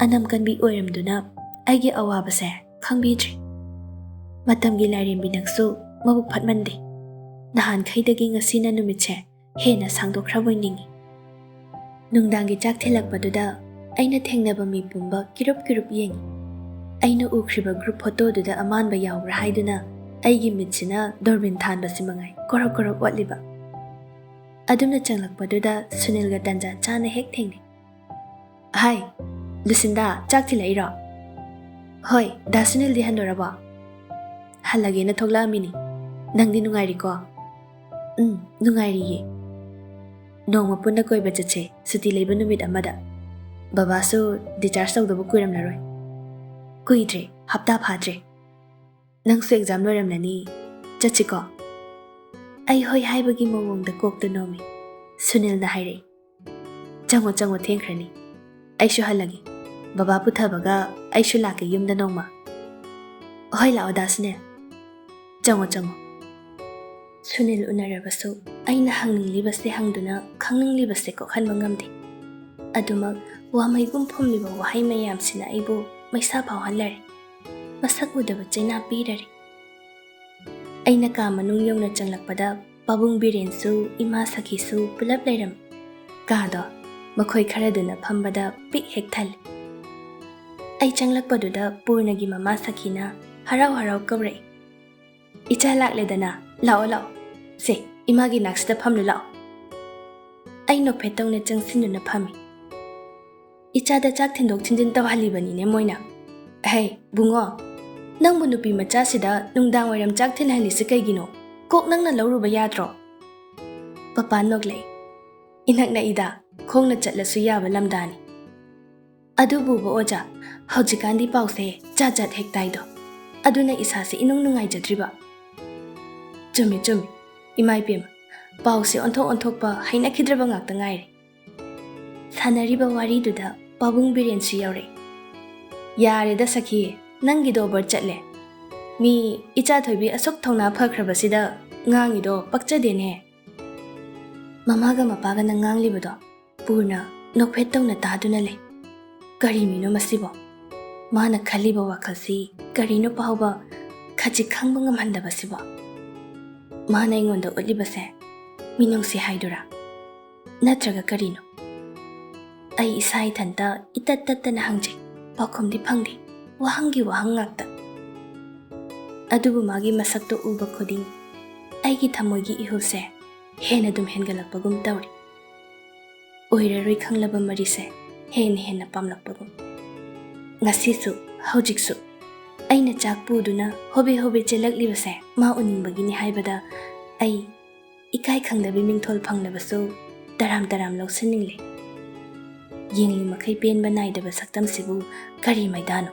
ꯑꯅꯝ ꯀꯟꯕꯤ ꯑꯣꯏꯔꯝꯗꯨꯅ ꯑꯩꯒꯤ ꯑꯋꯥꯕꯁꯦ ꯈꯪꯕꯤꯗ꯭ꯔꯦ꯫ ꯃꯇꯝꯒꯤ ꯂꯥꯏꯔꯦꯝꯕꯤ ꯅꯪꯁꯨ ꯃꯕꯨꯛ ꯐꯠꯃꯟꯗꯦ꯫ ꯅꯍꯥꯟꯈꯩꯗꯒꯤ ꯉꯁꯤꯅ ꯅꯨꯃꯤꯠꯁꯦ ꯍꯦꯟꯅ ꯁꯥꯡꯗꯣꯛꯈ꯭ꯔꯕꯣꯏ ꯅꯤꯡꯏ꯫ ꯅꯨꯡꯗꯥꯡꯒꯤ ꯆꯥꯛ ꯊꯤꯜꯂꯛꯄꯗꯨꯗ ꯑꯩꯅ ꯊꯦꯡꯅꯕ ꯃꯤ ꯄꯨꯝꯕ ꯀꯤꯔꯨꯞ ꯀꯤꯔꯨꯞ ꯌꯦꯡꯏ꯫ ꯑꯩꯅ ꯎꯈ꯭ꯔꯤꯕ ꯒ꯭ꯔꯨꯞ ꯐꯣꯇꯣꯗꯨꯗ ꯑꯃꯥꯟꯕ ꯌꯥꯎꯕ꯭ꯔꯥ ꯍꯥꯏꯗꯨꯅ ꯑꯩꯒꯤ ꯃꯤꯠꯁꯤꯅ ꯗꯣꯔꯕꯤꯟ ꯊꯥꯟꯕꯁꯤ ꯃꯉꯥꯏ ꯀꯣꯔꯣꯛ ꯀꯣꯔꯣꯛ ꯑꯣꯠꯂꯤꯕ꯫ ꯑꯗꯨꯝꯅ ꯆꯪꯂꯛꯄꯗꯨꯗ ꯁꯨꯅꯤꯜꯒ ꯇꯟꯖꯥ ꯆꯥꯅ ꯍꯦꯛ ꯊꯦꯡꯅꯩ꯫ "ꯍꯥꯏ, ꯂꯨꯁꯤꯟꯗꯥ, ꯆꯥꯛ ꯊꯤꯜꯂꯛꯏꯔꯣ?" "ꯍꯣꯏ, ꯗꯥ ꯁꯨꯅꯤꯜꯗꯤ ꯍꯟꯗꯣꯔꯕꯣ?" "ꯍꯜꯂꯒꯦꯅ ꯊꯣꯛꯂꯛꯑꯝꯃꯤꯅꯤ꯫ ꯅꯪꯗꯤ ꯅꯨꯡꯉꯥꯏꯔꯤꯀꯣ?" "ꯎꯝ, ꯅꯨꯡꯉꯥꯏꯔꯤꯌꯦ꯫ ꯅꯣꯡꯃ ꯄꯨꯟꯅ ꯀꯣꯏꯕ ꯆꯠꯁꯦ, ꯁꯨꯇꯤ ꯂꯩꯕ ꯅꯨꯃꯤꯠ ꯑꯃꯗ꯫ ꯕꯕꯥꯁꯨ ꯗꯤꯆꯥꯔꯖ ꯇꯧꯗꯕ ꯀꯨꯏꯔꯝꯂꯔꯣꯏ꯫" "ꯀꯨꯏꯗ꯭ꯔꯦ, ꯍꯞꯇꯥ ꯐꯥꯗ꯭ꯔꯦ꯫ ꯅꯪꯁꯨ ꯑꯦꯛꯖꯥꯝ ꯂꯣꯏꯔꯝꯂꯅꯤ꯫ ꯆꯠꯁꯤꯀꯣ?" ꯑꯩ ꯍꯣꯏ ꯍꯥꯏꯕꯒꯤ ꯃꯑꯣꯡꯗ ꯀꯣꯛꯇ ꯅꯣꯝꯃꯤ꯫ ꯁꯨꯅꯤꯜꯅ ꯍꯥꯏꯔꯛꯏ, "ꯆꯪꯉꯣ, ꯆꯪꯉꯣ, ꯊꯦꯡꯈ꯭ꯔꯅꯤ꯫ ꯑꯩꯁꯨ ꯍꯜꯂꯒꯦ꯫ ꯕꯕꯥ ꯄꯨꯊꯕꯒ ꯑꯩꯁꯨ ꯂꯥꯛꯀꯦ ꯌꯨꯝꯗ ꯅꯣꯡꯃ꯫" "ꯍꯣꯏ, ꯂꯥꯛꯑꯣ ꯗꯥ ꯁꯨꯅꯤꯜ꯫ ꯆꯪꯉꯣ, ꯆꯪꯉꯣ꯫" ꯁꯨꯅꯤꯜ ꯎꯅꯔꯕꯁꯨ ꯑꯩꯅ ꯍꯪꯅꯤꯡꯂꯤꯕꯁꯦ ꯍꯪꯗꯨꯅ ꯈꯪꯅꯤꯡꯂꯤꯕꯁꯦ ꯀꯣꯛꯍꯟꯕ ꯉꯝꯗꯦ꯫ ꯑꯗꯨꯃꯛ ꯋꯥꯃꯩꯒꯨꯝ ꯐꯨꯝꯂꯤꯕ ꯋꯥꯍꯩ ꯃꯌꯥꯝꯁꯤꯅ ꯑꯩꯕꯨ ꯃꯩꯁꯥ ꯐꯥꯎꯍꯜꯂꯔꯦ꯫ ꯃꯁꯛ ꯎꯗꯕ ꯆꯩꯅꯥ ꯄꯤꯔꯔꯦ꯫ ꯑꯩꯅ ꯀꯥ ꯃꯅꯨꯡ ꯌꯧꯅ ꯆꯪꯂꯛꯄꯗ ꯄꯥꯕꯨꯡ ꯕꯤꯔꯦꯟꯁꯨ ꯏꯃꯥ ꯁꯈꯤꯁꯨ ꯄꯨꯂꯞ ꯂꯩꯔꯝꯃꯤ꯫ ꯀꯥꯗꯣ ꯃꯈꯣꯏ ꯈꯔꯗꯨꯅ ꯐꯝꯕꯗ ꯄꯤꯛ ꯍꯦꯛ ꯊꯜꯂꯤ꯫ ꯑꯩ ꯆꯪꯂꯛꯄꯗꯨꯗ ꯄꯨꯔꯅꯒꯤ ꯃꯃꯥ ꯁꯈꯤꯅ ꯍꯔꯥꯎ ꯍꯔꯥꯎ ꯀꯧꯔꯛꯏ, "ꯏꯆꯥ ꯂꯥꯛꯂꯦꯗꯅ, ꯂꯥꯛꯑꯣ, ꯂꯥꯛꯑꯣ꯫ ꯁꯦ, ꯏꯃꯥꯒꯤ ꯅꯥꯛꯁꯤꯗ ꯐꯝꯂꯨ ꯂꯥꯛꯑꯣ꯫" ꯑꯩ ꯅꯣꯛꯐꯦꯠ ꯇꯧꯅ ꯆꯪꯁꯤꯟꯗꯨꯅ ꯐꯝꯃꯤ꯫ "ꯏꯆꯥꯗ ꯆꯥꯛ ꯊꯤꯟꯗꯣꯛ ꯊꯤꯟꯖꯤꯟ ꯇꯧꯍꯜꯂꯤꯕꯅꯤꯅꯦ ꯃꯣꯏꯅ꯫ ꯍꯩ, ꯕꯨꯡꯉꯣ, ꯅꯪꯕꯨ ꯅꯨꯄꯤ ꯃꯆꯥꯁꯤꯗ ꯅꯨꯡꯗꯥꯡ ꯋꯥꯏꯔꯝ ꯆꯥꯛ ꯊꯤꯜꯍꯜꯂꯤꯁꯤ ꯀꯩꯒꯤꯅꯣ? ꯀꯣꯛ ꯅꯪꯅ ꯂꯧꯔꯨꯕ ꯌꯥꯗ꯭ꯔꯣ?" ꯄꯄꯥ ꯅꯣꯛꯂꯛꯏ꯫ "ꯏꯅꯛ ꯅꯛꯏꯗ, ꯈꯣꯡꯅ ꯆꯠꯂꯁꯨ ꯌꯥꯕ ꯂꯝꯗꯥꯅꯤ꯫ ꯑꯗꯨꯕꯨꯕ ꯑꯣꯖꯥ, ꯍꯧꯖꯤꯛꯀꯥꯟꯗꯤ ꯄꯥꯎꯁꯦ ꯖꯥꯠ ꯖꯥꯠ ꯍꯦꯛ ꯇꯥꯏꯗꯣ꯫ ꯑꯗꯨꯅ ꯏꯁꯥꯁꯦ ꯏꯅꯨꯡ ꯅꯨꯡꯉꯥꯏꯖꯗ꯭ꯔꯤꯕ꯫" "ꯆꯨꯝꯃꯤ, ꯆꯨꯝꯃꯤ꯫ ꯏꯃꯥ ꯏꯕꯦꯝꯃ, ꯄꯥꯎꯁꯦ ꯑꯣꯟꯊꯣꯛ ꯑꯣꯟꯊꯣꯛꯄ ꯍꯩꯅꯈꯤꯗ꯭ꯔꯕ ꯉꯥꯛꯇ ꯉꯥꯏꯔꯦ꯫" ꯁꯥꯟꯅꯔꯤꯕ ꯋꯥꯔꯤꯗꯨꯗ ꯄꯥꯕꯨꯡ ꯕꯤꯔꯦꯟꯁꯨ ꯌꯥꯎꯔꯛꯏ꯫ "ꯌꯥꯔꯦꯗ ꯁꯈꯤ, ꯅꯪꯒꯤꯗꯣ ꯑꯣꯚꯔ ꯆꯠꯂꯦ꯫ ꯃꯤ ꯏꯆꯥ ꯊꯣꯏꯕꯤ ꯑꯁꯨꯛ ꯊꯧꯅꯥ ꯐꯈ꯭ꯔꯕꯁꯤꯗ ꯉꯥꯡꯉꯤꯗꯣ ꯄꯛꯆꯗꯦꯅꯦ꯫" ꯃꯃꯥꯒ ꯃꯄꯥꯒꯅ ꯉꯥꯡꯂꯤꯕꯗꯣ ꯄꯨꯔꯅ ꯅꯣꯛꯐꯦꯠ ꯇꯧꯅ ꯇꯥꯗꯨꯅ ꯂꯩ꯫ ꯀꯔꯤ ꯃꯤꯅꯣ ꯃꯁꯤꯕꯣ? ꯃꯥꯅ ꯈꯜꯂꯤꯕ ꯋꯥꯈꯜꯁꯤ ꯀꯔꯤꯅꯣ ꯐꯥꯎꯕ ꯈꯖꯤꯛ ꯈꯪꯕ ꯉꯝꯍꯟꯗꯕꯁꯤꯕꯣ? ꯃꯥꯅ ꯑꯩꯉꯣꯟꯗ ꯎꯠꯂꯤꯕꯁꯦ ꯃꯤꯅꯨꯡꯁꯤ ꯍꯥꯏꯗꯨꯔꯥ? ꯅꯠꯇ꯭ꯔꯒ ꯀꯔꯤꯅꯣ? ꯑꯩ ꯏꯁꯥ ꯏꯊꯟꯇ ꯏꯇꯠ ꯇꯠꯇꯅ ꯍꯪꯖꯩ, ꯄꯥꯎꯈꯨꯝꯗꯤ ꯐꯪꯗꯦ, ꯋꯥꯍꯪꯒꯤ ꯋꯥꯍꯪ ꯉꯥꯛꯇ꯫ ꯑꯗꯨꯕꯨ ꯃꯥꯒꯤ ꯃꯁꯛꯇꯣ ꯎꯕ ꯈꯨꯗꯤꯡ ꯑꯩꯒꯤ ꯊꯃꯣꯏꯒꯤ ꯏꯍꯨꯜꯁꯦ ꯍꯦꯟꯅ ꯑꯗꯨꯝ ꯍꯦꯟꯒꯠꯂꯛꯄꯒꯨꯝ ꯇꯧꯔꯤ꯫ ꯑꯣꯏꯔꯔꯣꯏ ꯈꯪꯂꯕ ꯃꯔꯤꯁꯦ ꯍꯦꯟꯅ ꯍꯦꯟꯅ ꯄꯥꯝꯂꯛꯄꯒꯨꯝ꯫ ꯉꯁꯤꯁꯨ, ꯍꯧꯖꯤꯛꯁꯨ ꯑꯩꯅ ꯆꯥꯛ ꯄꯨꯗꯨꯅ ꯍꯣꯕꯦ ꯍꯣꯕꯦ ꯆꯦꯜꯂꯛꯂꯤꯕꯁꯦ ꯃꯥ ꯎꯅꯤꯡꯕꯒꯤꯅꯤ ꯍꯥꯏꯕꯗ ꯑꯩ ꯏꯀꯥꯏ ꯈꯪꯗꯕꯤ ꯃꯤꯡꯊꯣꯜ ꯐꯪꯂꯕꯁꯨ ꯇꯔꯥꯝ ꯇꯔꯥꯝ ꯂꯧꯁꯤꯟꯅꯤꯡꯂꯦ꯫ ꯌꯦꯡꯂꯤ ꯃꯈꯩ ꯄꯦꯟꯕ ꯅꯥꯏꯗꯕ ꯁꯛꯇꯝꯁꯤꯕꯨ ꯀꯔꯤ ꯃꯩꯗꯥꯅꯣ?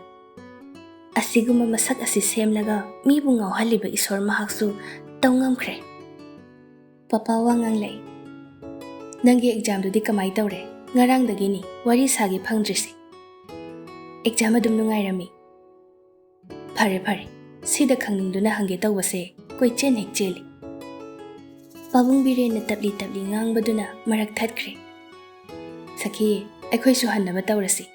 ꯑꯁꯤꯒꯨꯝꯕ ꯃꯁꯛ ꯑꯁꯤ ꯁꯦꯝꯂꯒ ꯃꯤꯕꯨ ꯉꯥꯎꯍꯜꯂꯤꯕ ꯏꯁꯣꯔ ꯃꯍꯥꯛꯁꯨ ꯇꯧ ꯉꯝꯈ꯭ꯔꯦ꯫ ꯄꯄꯥ ꯋꯥ ꯉꯥꯡꯂꯛꯏ꯫ "ꯅꯪꯒꯤ ꯑꯦꯛꯖꯥꯝꯗꯨꯗꯤ ꯀꯃꯥꯏ ꯇꯧꯔꯦ? ꯉꯔꯥꯡꯗꯒꯤꯅꯤ ꯋꯥꯔꯤ ꯁꯥꯒꯦ ꯐꯪꯗ꯭ꯔꯤꯁꯦ꯫" "ꯑꯦꯛꯖꯥꯝ ꯑꯗꯨꯝ ꯅꯨꯡꯉꯥꯏꯔꯝꯃꯤ꯫" "ꯐꯔꯦ ꯐꯔꯦ, ꯁꯤꯗ ꯈꯪꯅꯤꯡꯗꯨꯅ ꯍꯪꯒꯦ ꯇꯧꯕꯁꯦ ꯀꯣꯏꯆꯦꯟ ꯍꯦꯛ ꯆꯦꯜꯂꯤ꯫" ꯄꯥꯕꯨꯡ ꯕꯤꯔꯦꯟꯅ ꯇꯞꯂꯤ ꯇꯞꯂꯤ ꯉꯥꯡꯕꯗꯨꯅ ꯃꯔꯛ ꯊꯠꯈ꯭ꯔꯦ꯫ "ꯁꯈꯤ, ꯑꯩꯈꯣꯏꯁꯨ ꯍꯟꯅꯕ ꯇꯧꯔꯁꯤ꯫"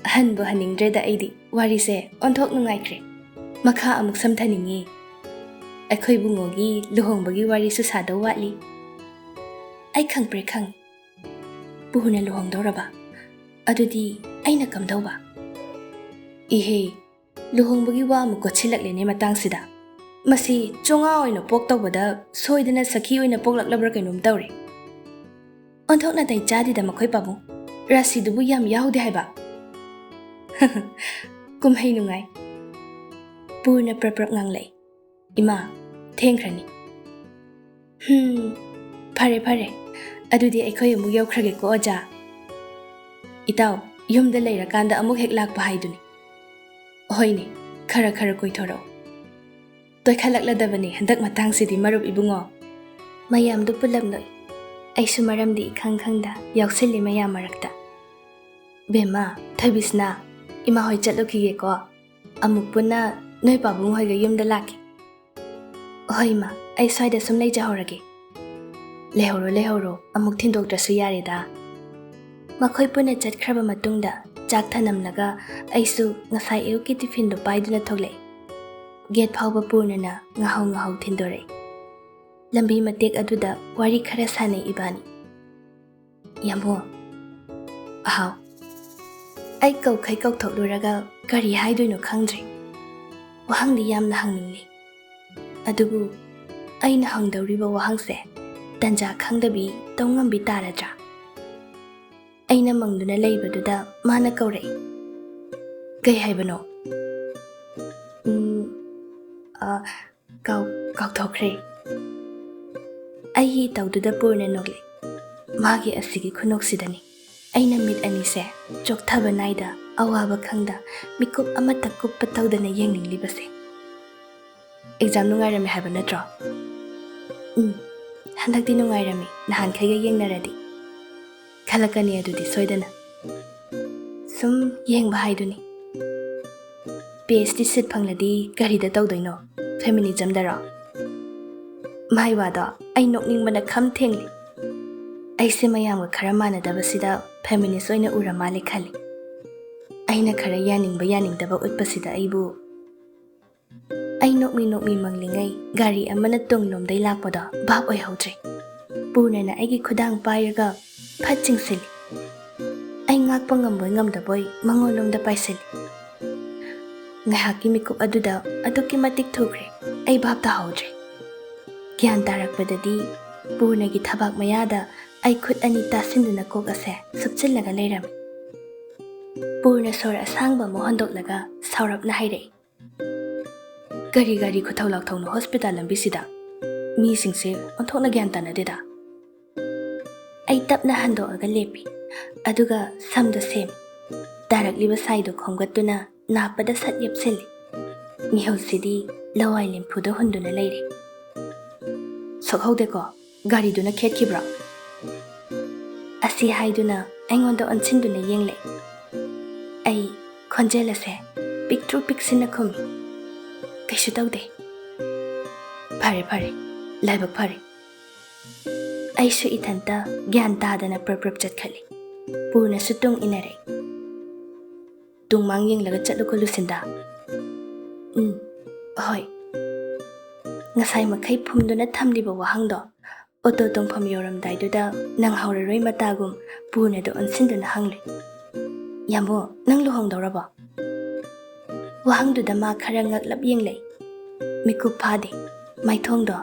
"ꯑꯍꯟꯕꯨ ꯍꯟꯅꯤꯡꯗ꯭ꯔꯦꯗ ꯑꯩꯗꯤ, ꯋꯥꯔꯤꯁꯦ ꯑꯣꯟꯊꯣꯛ ꯅꯨꯡꯉꯥꯏꯈ꯭ꯔꯦ꯫ ꯃꯈꯥ ꯑꯃꯨꯛ ꯁꯝꯊꯅꯤꯡꯉꯤ꯫ ꯑꯩꯈꯣꯏ ꯕꯨꯡꯉꯣꯒꯤ ꯂꯨꯍꯣꯡꯕꯒꯤ ꯋꯥꯔꯤꯁꯨ ꯁꯥꯗꯧ ꯋꯥꯠꯂꯤ꯫" "ꯑꯩ ꯈꯪꯄ꯭ꯔꯦ ꯈꯪ꯫ ꯄꯨꯅ ꯂꯨꯍꯣꯡꯗꯧꯔꯕ? ꯑꯗꯨꯗꯤ ꯑꯩꯅ ꯀꯝꯗꯧꯕ?" "ꯏꯍꯦ, ꯂꯨꯍꯣꯡꯕꯒꯤ ꯋꯥ ꯑꯃꯨꯛ ꯀꯣꯠꯁꯤꯜꯂꯛꯂꯦꯅꯦ ꯃꯇꯥꯡꯁꯤꯗ꯫ ꯃꯁꯤ ꯆꯣꯉꯥ ꯑꯣꯏꯅ ꯄꯣꯛ ꯇꯧꯕꯗ ꯁꯣꯏꯗꯅ ꯁꯈꯤ ꯑꯣꯏꯅ ꯄꯣꯛꯂꯛꯂꯕ꯭ꯔꯥ ꯀꯩꯅꯣꯝ ꯇꯧꯔꯦ꯫" ꯑꯣꯟꯊꯣꯛꯅ ꯇꯩ ꯆꯥꯗꯦꯗ ꯃꯈꯣꯏ ꯄꯥꯕꯨꯡ꯫ ꯔꯥꯁꯤꯗꯨꯕꯨ ꯌꯥꯝ ꯌꯥꯎꯗꯦ ꯍꯥꯏꯕ꯫ ꯀꯨꯝꯍꯩ ꯅꯨꯡꯉꯥꯏ꯫ ꯄꯨꯔꯅ ꯄ꯭ꯔꯞ ꯄ꯭ꯔꯞ ꯉꯥꯡꯂꯛꯏ꯫ "ꯏꯃꯥ, ꯊꯦꯡꯈ꯭ꯔꯅꯤ꯫" "ꯍꯨꯝ, ꯐꯔꯦ ꯐꯔꯦ꯫ ꯑꯗꯨꯗꯤ ꯑꯩꯈꯣꯏ ꯑꯃꯨꯛ ꯌꯧꯈ꯭ꯔꯒꯦꯀꯣ ꯑꯣꯖꯥ꯫" "ꯏꯇꯥꯎ, ꯌꯨꯝꯗ ꯂꯩꯔꯀꯥꯟꯗ ꯑꯃꯨꯛ ꯍꯦꯛ ꯂꯥꯛꯄ ꯍꯥꯏꯗꯨꯅꯤ꯫" "ꯍꯣꯏꯅꯦ, ꯈꯔ ꯈꯔ ꯀꯣꯏꯊꯣꯔꯛꯎ꯫" "ꯇꯣꯏꯈꯠꯂꯛꯂꯗꯕꯅꯤ ꯍꯟꯗꯛ ꯃꯇꯥꯡꯁꯤꯗꯤ ꯃꯔꯨꯞ ꯏꯕꯨꯡꯉꯣ꯫" ꯃꯌꯥꯝꯗꯨ ꯄꯨꯜꯂꯞ ꯅꯣꯛꯏ꯫ ꯑꯩꯁꯨ ꯃꯔꯝꯗꯤ ꯏꯈꯪ ꯈꯪꯗ ꯌꯥꯎꯁꯤꯜꯂꯤ ꯃꯌꯥꯝ ꯃꯔꯛꯇ꯫ "ꯕꯦꯝꯃ, ꯊꯣꯏꯕꯤꯁꯅꯥ, ꯏꯃꯥ ꯍꯣꯏ ꯆꯠꯂꯨꯈꯤꯒꯦꯀꯣ꯫ ꯑꯃꯨꯛ ꯄꯨꯟꯅ ꯅꯣꯏ ꯄꯥꯕꯨꯡ ꯍꯣꯏꯒ ꯌꯨꯝꯗ ꯂꯥꯛꯀꯦ꯫" "ꯍꯣꯏ ꯏꯃꯥ, ꯑꯩ ꯁ꯭ꯋꯥꯏꯗ ꯁꯨꯝ ꯂꯩꯖꯍꯧꯔꯒꯦ꯫" "ꯂꯩꯍꯧꯔꯣ, ꯂꯩꯍꯧꯔꯣ, ꯑꯃꯨꯛ ꯊꯤꯟꯗꯣꯛꯇ꯭ꯔꯁꯨ ꯌꯥꯔꯦꯗ꯫" ꯃꯈꯣꯏ ꯄꯨꯟꯅ ꯆꯠꯈ꯭ꯔꯕ ꯃꯇꯨꯡꯗ ꯆꯥꯛ ꯊꯅꯝꯂꯒ ꯑꯩꯁꯨ ꯉꯁꯥꯏ ꯑꯌꯨꯛꯀꯤ ꯇꯤꯐꯤꯟꯗꯣ ꯄꯥꯏꯗꯨꯅ ꯊꯣꯛꯂꯛꯏ꯫ ꯒꯦꯠ ꯐꯥꯎꯕ ꯄꯨꯔꯅꯅ ꯉꯥꯍꯧ ꯉꯥꯍꯧ ꯊꯤꯟꯗꯣꯔꯛꯏ꯫ ꯂꯝꯕꯤ ꯃꯇꯦꯛ ꯑꯗꯨꯗ ꯋꯥꯔꯤ ꯈꯔ ꯁꯥꯟꯅꯩ ꯏꯕꯥꯅꯤ꯫ "ꯌꯥꯝꯕꯨꯡ꯫" "ꯑꯍꯥꯎ꯫" ꯑꯩ ꯀꯧꯈꯩ ꯀꯧꯊꯣꯛꯂꯨꯔꯒ ꯀꯔꯤ ꯍꯥꯏꯗꯣꯏꯅꯣ ꯈꯪꯗ꯭ꯔꯦ꯫ ꯋꯥꯍꯪꯗꯤ ꯌꯥꯝꯅ ꯍꯪꯅꯤꯡꯂꯤ꯫ ꯑꯗꯨꯕꯨ ꯑꯩꯅ ꯍꯪꯗꯧꯔꯤꯕ ꯋꯥꯍꯪꯁꯦ ꯇꯟꯖꯥ ꯈꯪꯗꯕꯤ ꯇꯧꯉꯝꯕꯤ ꯇꯥꯔꯗ꯭ꯔꯥ? ꯑꯩꯅ ꯃꯪꯗꯨꯅ ꯂꯩꯕꯗꯨꯗ ꯃꯥꯅ ꯀꯧꯔꯛꯏ꯫ "ꯀꯩ ꯍꯥꯏꯕꯅꯣ?" "ꯎꯝ, ꯑ, ꯀꯥꯎ-, ꯀꯥꯎꯊꯣꯛꯈ꯭ꯔꯦ꯫" ꯑꯩꯒꯤ ꯏꯇꯧꯗꯨꯗ ꯄꯨꯔꯅ ꯅꯣꯛꯂꯛꯏ꯫ ꯃꯥꯒꯤ ꯑꯁꯤꯒꯤ ꯈꯨꯅꯣꯛꯁꯤꯗꯅꯤ ꯑꯩꯅ ꯃꯤꯠ ꯑꯅꯤꯁꯦ ꯆꯣꯛꯊꯕ ꯅꯥꯏꯗ, ꯑꯋꯥꯕ ꯈꯪꯗ, ꯃꯤꯀꯨꯞ ꯑꯃꯠꯇ ꯀꯨꯞꯄ ꯇꯧꯗꯅ ꯌꯦꯡꯅꯤꯡꯂꯤꯕꯁꯦ꯫ "ꯑꯦꯛꯖꯥꯝ ꯅꯨꯡꯉꯥꯏꯔꯝꯃꯦ ꯍꯥꯏꯕ ꯅꯠꯇ꯭ꯔꯣ?" "ꯎꯝ, ꯍꯟꯗꯛꯇꯤ ꯅꯨꯡꯉꯥꯏꯔꯝꯃꯤ, ꯅꯍꯥꯟꯈꯩꯒ ꯌꯦꯡꯅꯔꯗꯤ꯫" "ꯈꯜꯂꯛꯀꯅꯤ ꯑꯗꯨꯗꯤ ꯁꯣꯏꯗꯅ꯫ ꯁꯨꯝ ꯌꯦꯡꯕ ꯍꯥꯏꯗꯨꯅꯤ꯫ ꯄꯤ ꯑꯩꯆ ꯗꯤ ꯁꯤꯠ ꯐꯪꯂꯗꯤ ꯀꯔꯤꯗ ꯇꯧꯗꯣꯏꯅꯣ? ꯐꯦꯃꯤꯅꯤꯖꯝꯗꯔꯣ?" ꯃꯥꯏ ꯋꯥꯗꯣ ꯑꯩ ꯅꯣꯛꯅꯤꯡꯕꯅ ꯈꯝ ꯊꯦꯡꯂꯤ꯫ ꯑꯩꯁꯦ ꯃꯌꯥꯝꯒ ꯈꯔ ꯃꯥꯟꯅꯗꯕꯁꯤꯗ ꯐꯦꯃꯤꯅꯤꯁ ꯑꯣꯏꯅ ꯎꯔ ꯃꯥꯜꯂꯦ ꯈꯜꯂꯤ꯫ ꯑꯩꯅ ꯈꯔ ꯌꯥꯅꯤꯡꯕ ꯌꯥꯅꯤꯡꯗꯕ ꯎꯠꯄꯁꯤꯗ ꯑꯩꯕꯨ꯫ ꯑꯩ ꯅꯣꯛꯃꯤ ꯅꯣꯛꯃꯤ ꯃꯪꯂꯤꯉꯩ ꯒꯥꯔꯤ ꯑꯃꯅ ꯇꯨꯡꯂꯣꯝꯗꯩ ꯂꯥꯛꯄꯗꯣ ꯚꯥꯞ ꯑꯣꯏꯍꯧꯗ꯭ꯔꯦ꯫ ꯄꯨꯔꯅꯅ ꯑꯩꯒꯤ ꯈꯨꯗꯥꯡ ꯄꯥꯏꯔꯒ ꯐꯠ ꯆꯤꯡꯁꯤꯜꯂꯤ꯫ ꯑꯩ ꯉꯥꯛꯄ ꯉꯝꯕꯣꯏ ꯉꯝꯗꯕꯣꯏ ꯃꯉꯣꯟꯂꯣꯝꯗ ꯄꯥꯏꯁꯤꯜꯂꯤ꯫ ꯉꯥꯏꯍꯥꯛꯀꯤ ꯃꯤꯀꯨꯞ ꯑꯗꯨꯗ ꯑꯗꯨꯛꯀꯤ ꯃꯇꯤꯛ ꯊꯨꯈ꯭ꯔꯦ, ꯑꯩ ꯚꯥꯞ ꯇꯥꯍꯧꯗ꯭ꯔꯦ꯫ ꯒ꯭ꯌꯥꯟ ꯇꯥꯔꯛꯄꯗꯗꯤ ꯄꯨꯔꯅꯒꯤ ꯊꯕꯥꯛ ꯃꯌꯥꯗ ꯑꯩ ꯈꯨꯠ ꯑꯅꯤ ꯇꯥꯁꯤꯟꯗꯨꯅ ꯀꯣꯛ ꯑꯁꯦ ꯁꯨꯞꯆꯤꯜꯂꯒ ꯂꯩꯔꯝꯃꯤ꯫ ꯄꯨꯔꯅ ꯁꯣꯔ ꯑꯁꯥꯡꯕ ꯑꯃ ꯍꯣꯟꯗꯣꯛꯂꯒ ꯁꯥꯎꯔꯞꯅ ꯍꯥꯏꯔꯛꯏ, "ꯀꯔꯤ ꯒꯥꯔꯤ ꯈꯨꯊꯧ ꯂꯥꯛꯊꯧꯅꯣ ꯍꯣꯁꯄꯤꯇꯥꯜ ꯂꯝꯕꯤꯁꯤꯗ? ꯃꯤꯁꯤꯡꯁꯦ ꯑꯣꯟꯊꯣꯛꯅ ꯒ꯭ꯌꯥꯟ ꯇꯥꯅꯗꯦꯗ!" ꯑꯩ ꯇꯞꯅ ꯍꯟꯗꯣꯛꯑꯒ ꯂꯦꯞꯄꯤ, ꯑꯗꯨꯒ ꯁꯝꯗꯣ ꯁꯦꯝꯃꯤ꯫ ꯇꯥꯔꯛꯂꯤꯕ ꯁꯥꯏꯗꯣ ꯈꯣꯝꯒꯠꯇꯨꯅ ꯅꯥꯞꯄꯗ ꯁꯠ ꯌꯦꯞꯁꯤꯜꯂꯤ꯫ ꯃꯤꯍꯨꯜꯁꯤꯗꯤ ꯂꯋꯥꯏ ꯂꯦꯝꯐꯨꯗ ꯍꯨꯟꯗꯨꯅ ꯂꯩꯔꯦ꯫ "ꯁꯣꯛꯍꯧꯗꯦꯀꯣ? ꯒꯥꯔꯤꯗꯨꯅ ꯈꯦꯠꯈꯤꯕ꯭ꯔꯣ?" ꯑꯁꯤ ꯍꯥꯏꯗꯨꯅ ꯑꯩꯉꯣꯟꯗ ꯑꯣꯟꯁꯤꯟꯗꯨꯅ ꯌꯦꯡꯂꯦ꯫ ꯑꯩ ꯈꯣꯟꯖꯦꯜ ꯑꯁꯦ ꯄꯤꯛꯇ꯭ꯔꯨ ꯄꯤꯛꯁꯤꯟꯅ ꯈꯨꯝꯃꯤ, "ꯀꯩꯁꯨ ꯇꯧꯗꯦ꯫" "ꯐꯔꯦ, ꯐꯔꯦ, ꯂꯥꯏꯕꯛ ꯐꯔꯦ꯫" ꯑꯩꯁꯨ ꯏꯊꯟꯇ ꯒ꯭ꯌꯥꯟ ꯇꯥꯗꯅ ꯄ꯭ꯔꯞ ꯄ꯭ꯔꯞ ꯆꯠꯈꯠꯂꯤ꯫ ꯄꯨꯔꯅꯁꯨ ꯇꯨꯡ ꯏꯟꯅꯔꯛꯏ꯫ "ꯇꯨꯡꯃꯥꯡ ꯌꯦꯡꯂꯒ ꯆꯠꯂꯨꯀꯣ ꯂꯨꯁꯤꯟꯗꯥ꯫" "ꯎꯝ, ꯍꯣꯏ꯫" ꯉꯁꯥꯏ ꯃꯈꯩ ꯐꯨꯝꯗꯨꯅ ꯊꯝꯂꯤꯕ ꯋꯥꯍꯪꯗꯣ ꯑꯣꯇꯣ ꯇꯣꯡꯐꯝ ꯌꯧꯔꯝꯗꯥꯏꯗꯨꯗ ꯅꯪꯍꯧꯔꯔꯣꯏ ꯃꯇꯥꯒꯨꯝ ꯄꯨꯔꯅꯗ ꯑꯣꯟꯁꯤꯟꯗꯨꯅ ꯍꯪꯂꯦ, "ꯌꯥꯝꯕꯨ, ꯅꯪ ꯂꯨꯍꯣꯡꯗꯧꯔꯕꯣ?" ꯋꯥꯍꯪꯗꯨꯗ ꯃꯥ ꯈꯔ ꯉꯛꯂꯞ ꯌꯦꯡꯂꯛꯏ꯫ ꯃꯤꯀꯨꯞ ꯐꯥꯗꯦ꯫ ꯃꯥꯏꯊꯣꯡꯗꯣ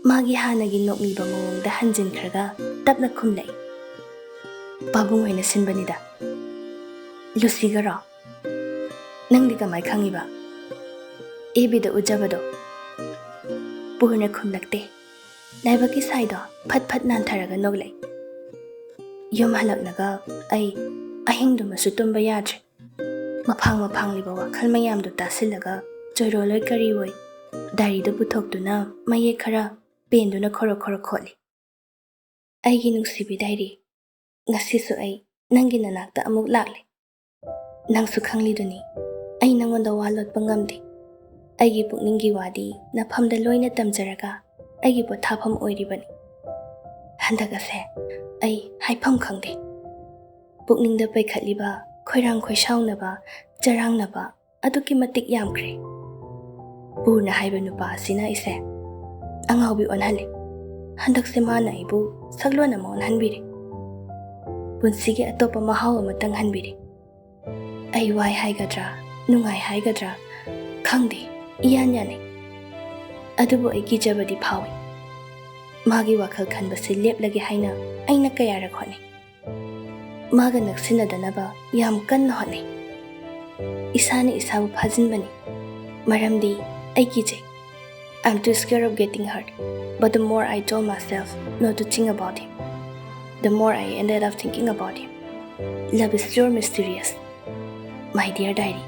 ꯃꯥꯒꯤ ꯍꯥꯟꯅꯒꯤ ꯅꯣꯛꯃꯤꯕ ꯃꯑꯣꯡꯗ ꯍꯟꯖꯤꯟꯈ꯭ꯔꯒ ꯇꯞꯅ ꯈꯨꯝꯂꯛꯏ, "ꯄꯥꯕꯨꯡ ꯍꯣꯏꯅ ꯁꯤꯟꯕꯅꯤꯗ꯫" "ꯂꯨꯁꯤꯒꯔꯣ? ꯅꯪꯗꯤ ꯀꯃꯥꯏ ꯈꯪꯉꯤꯕ?" "ꯑꯦ ꯕꯤꯗ ꯎꯖꯕꯗꯣ꯫" ꯄꯨꯔꯅ ꯈꯨꯝꯂꯛꯇꯦ꯫ ꯂꯥꯏꯕꯛꯀꯤ ꯁꯥꯏꯗꯣ ꯐꯠ ꯐꯠ ꯅꯥꯟꯊꯔꯒ ꯅꯣꯛꯂꯛꯏ꯫ ꯌꯨꯝ ꯍꯜꯂꯛꯂꯒ ꯑꯩ ꯑꯍꯤꯡꯗꯨꯃꯁꯨ ꯇꯨꯝꯕ ꯌꯥꯗ꯭ꯔꯦ꯫ ꯃꯐꯥꯡ ꯃꯐꯥꯡꯂꯤꯕ ꯋꯥꯈꯜ ꯃꯌꯥꯝꯗꯨ ꯇꯥꯁꯤꯜꯂꯒ ꯆꯣꯏꯔꯣꯜꯂꯣꯏ ꯀꯔꯤꯑꯣꯏ ꯗꯥꯏꯔꯤꯗꯨ ꯄꯨꯊꯣꯛꯇꯨꯅ ꯃꯌꯦꯛ ꯈꯔ ꯄꯦꯟꯗꯨꯅ ꯈꯣꯔꯣ ꯈꯣꯔꯣ ꯈꯣꯠꯂꯤ꯫ ꯑꯩꯒꯤ ꯅꯨꯡꯁꯤꯕꯤ ꯗꯥꯏꯔꯤ, ꯉꯁꯤꯁꯨ ꯑꯩ ꯅꯪꯒꯤ ꯅꯅꯥꯛꯇ ꯑꯃꯨꯛ ꯂꯥꯛꯂꯦ꯫ ꯅꯪꯁꯨ ꯈꯪꯂꯤꯗꯨꯅꯤ, ꯑꯩ ꯅꯪꯉꯣꯟꯗ ꯋꯥ ꯂꯣꯠꯄ ꯉꯝꯗꯦ꯫ ꯑꯩꯒꯤ ꯄꯨꯛꯅꯤꯡꯒꯤ ꯋꯥꯗꯤ ꯅꯐꯝꯗ ꯂꯣꯏꯅ ꯇꯝꯖꯔꯒ ꯑꯩꯒꯤ ꯄꯣꯊꯥꯐꯝ ꯑꯣꯏꯔꯤꯕꯅꯤ꯫ ꯍꯟꯗꯛ ꯑꯁꯦ ꯑꯩ ꯍꯥꯏꯐꯝ ꯈꯪꯗꯦ꯫ ꯄꯨꯛꯅꯤꯡꯗ ꯄꯩꯈꯠꯂꯤꯕ ꯈꯣꯏꯔꯥꯡ ꯈꯣꯏꯁꯥꯎꯅꯕ, ꯆꯔꯥꯡꯅꯕ ꯑꯗꯨꯛꯀꯤ ꯃꯇꯤꯛ ꯌꯥꯝꯈ꯭ꯔꯦ꯫ ꯄꯨꯔꯅ ꯍꯥꯏꯕ ꯅꯨꯄꯥ ꯑꯁꯤꯅ ꯑꯩꯁꯦ ꯑꯉꯥꯎꯕꯤ ꯑꯣꯟꯍꯜꯂꯦ꯫ ꯍꯟꯗꯛꯁꯦ ꯃꯥꯅ ꯑꯩꯕꯨ ꯁꯛꯂꯣꯟ ꯑꯃ ꯑꯣꯟꯍꯟꯕꯤꯔꯦ꯫ ꯄꯨꯟꯁꯤꯒꯤ ꯑꯇꯣꯞꯄ ꯃꯍꯥꯎ ꯑꯃ ꯇꯪꯍꯟꯕꯤꯔꯦ꯫ ꯑꯩ ꯋꯥꯏ ꯍꯥꯏꯒꯗ꯭ꯔꯥ, ꯅꯨꯡꯉꯥꯏ ꯍꯥꯏꯒꯗ꯭ꯔꯥ, ꯈꯪꯗꯦ, ꯏꯌꯥꯟ ꯌꯥꯅꯩ꯫ ꯑꯗꯨꯕꯨ ꯑꯩ ꯀꯤꯖꯕꯗꯤ ꯐꯥꯎꯏ꯫ ꯃꯥꯒꯤ ꯋꯥꯈꯜ ꯈꯟꯕꯁꯤ ꯂꯦꯞꯂꯒꯦ ꯍꯥꯏꯅ ꯑꯩꯅ ꯀꯌꯥꯔꯛ ꯍꯣꯠꯅꯩ꯫ ꯃꯥꯒ ꯅꯛꯁꯤꯟꯅꯗꯅꯕ ꯌꯥꯝ ꯀꯟꯅ ꯍꯣꯠꯅꯩ꯫ ꯏꯁꯥꯅ ꯏꯁꯥꯕꯨ ꯐꯥꯖꯤꯟꯕꯅꯤ꯫ ꯃꯔꯝꯗꯤ ꯑꯩ ꯀꯤꯖꯩ꯫ I'm too scared of getting hurt. But the more I told myself not to think about him, the more I ended up thinking about him. Love is sure mysterious, my dear diary.